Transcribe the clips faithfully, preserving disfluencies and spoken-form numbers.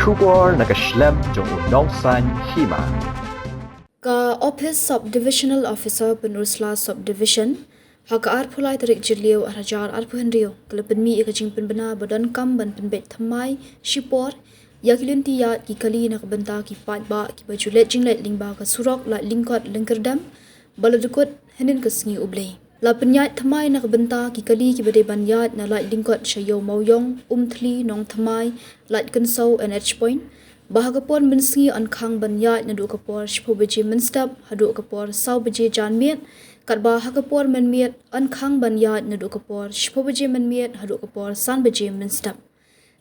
Khubor na ka shlem jong u nongsaiñ hima. Ka Office Sub-Divisional Officer Pynursla Sub-Division, ha ka arphew lai tarik Jylliew arhajar arphew hynriew, ka la pynmih ïa ka jingpynbna ba donkam ban pynbeit thymmai shipor ïa ki lynti ïaid ki kali na ka bynta ki paidbah kiba ju leit jingleit lyngba ka surok Laitlyngkot Lyngkyrdem, ba la dkut hynnin ka sngi U Blei. La pynïaid thymmai na ka bynta ki kali kiba dei ban ïaid na Laitlyngkot sha Ïew Mawiong, Umthli, Nongthymmai, Laitkynsew, N H Point, ba ha ka por mynsngi yn khang ban ïaid naduh ka por shiphew baje mynstep haduh ka por saw baje janmiet, katba ha ka por mynmiet yn khang ban ïaid naduh ka por shiphew baje mynmiet haduh ka por san baje mynstep.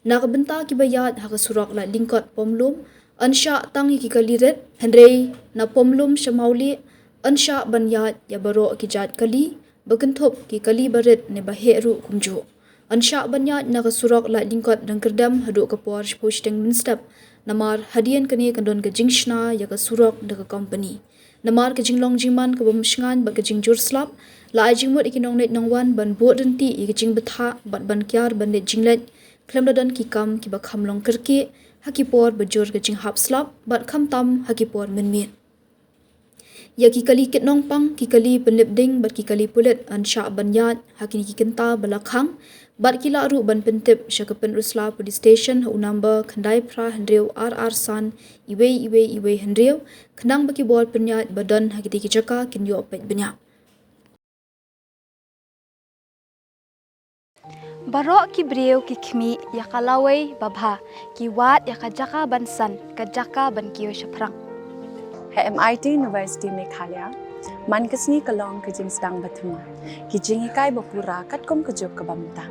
Na ka bynta kiba ïaid ha ka surok Laitlyngkot Pomlum, yn shah tang ïa ki kali rit, hynrei na Pomlum sha Mawlieh, yn shah ban ïaid ïa baroh ki jait kali, ba kynthup ki kali ba rit ne ba heh ruh kumjuh. Yn shah ban ïaid na ka surok Laitlyngkot Lyngkyrdem haduh ka por shiphew shiteng mynstep, namar hadien kane kan don ka jingshna ïa ka surok da ka kompani. Namar ka jinglong jingman kaba mshngaiñ bad ka jingjur slap, la ai jingmut ïa ki nongleit nongwan ban buh ryntih ïa ka jingbthah bad ban kiar ban leit jingleit, khlem da don ki kam kiba kham long kyrkieh ha ki por ba jur ka jinghap slap bad khamtam ha ki por mynmiet. Ïa ki kali kit nongpang, ki kali pynlip ding bad ki kali pulit yn shah ban ïaid ha kine ki kynta ba la khang, bad ki lah ruh ban pyntip sha ka Pynursla Police Station ha u number khyndai phra hynriew ar ar san, iwei iwei iwei hynriew, khnang ba ki bor pynïaid ba don ha kitei ki jaka kin ïoh peit bniah. Baroh ki briew ki khmih ïa ka lawei babha, ki wad ïa ka jaka ban san, ka jaka ban kiew shaphrang. Ha M I T University Meghalaya, man ka sngi ka long ka jingsdang ba thymmai, ki jinghikai ba pura katkum ka juk kaba mynta.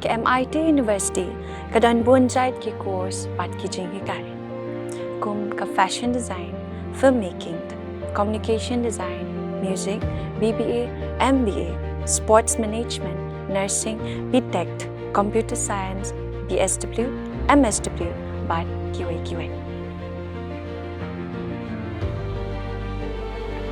Ka M I T University ka don bun jait ki course bad ki jinghikai, kum ka fashion design, filmmaking, communication design, music, B B A, M B A, sports management, nursing, B Tech, computer science, B S W, M S W, bad kiwei kiwei.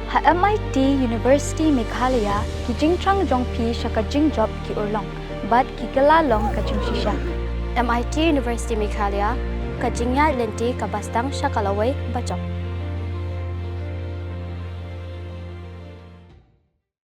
Ha M I T University Meghalaya, ki jingthrang jong phi sha ka jingjop ki urlong bad ki kylla long ka jingshisha. M I T University Meghalaya, ka jingïaid lynti kaba sdang sha ka lawei bajop.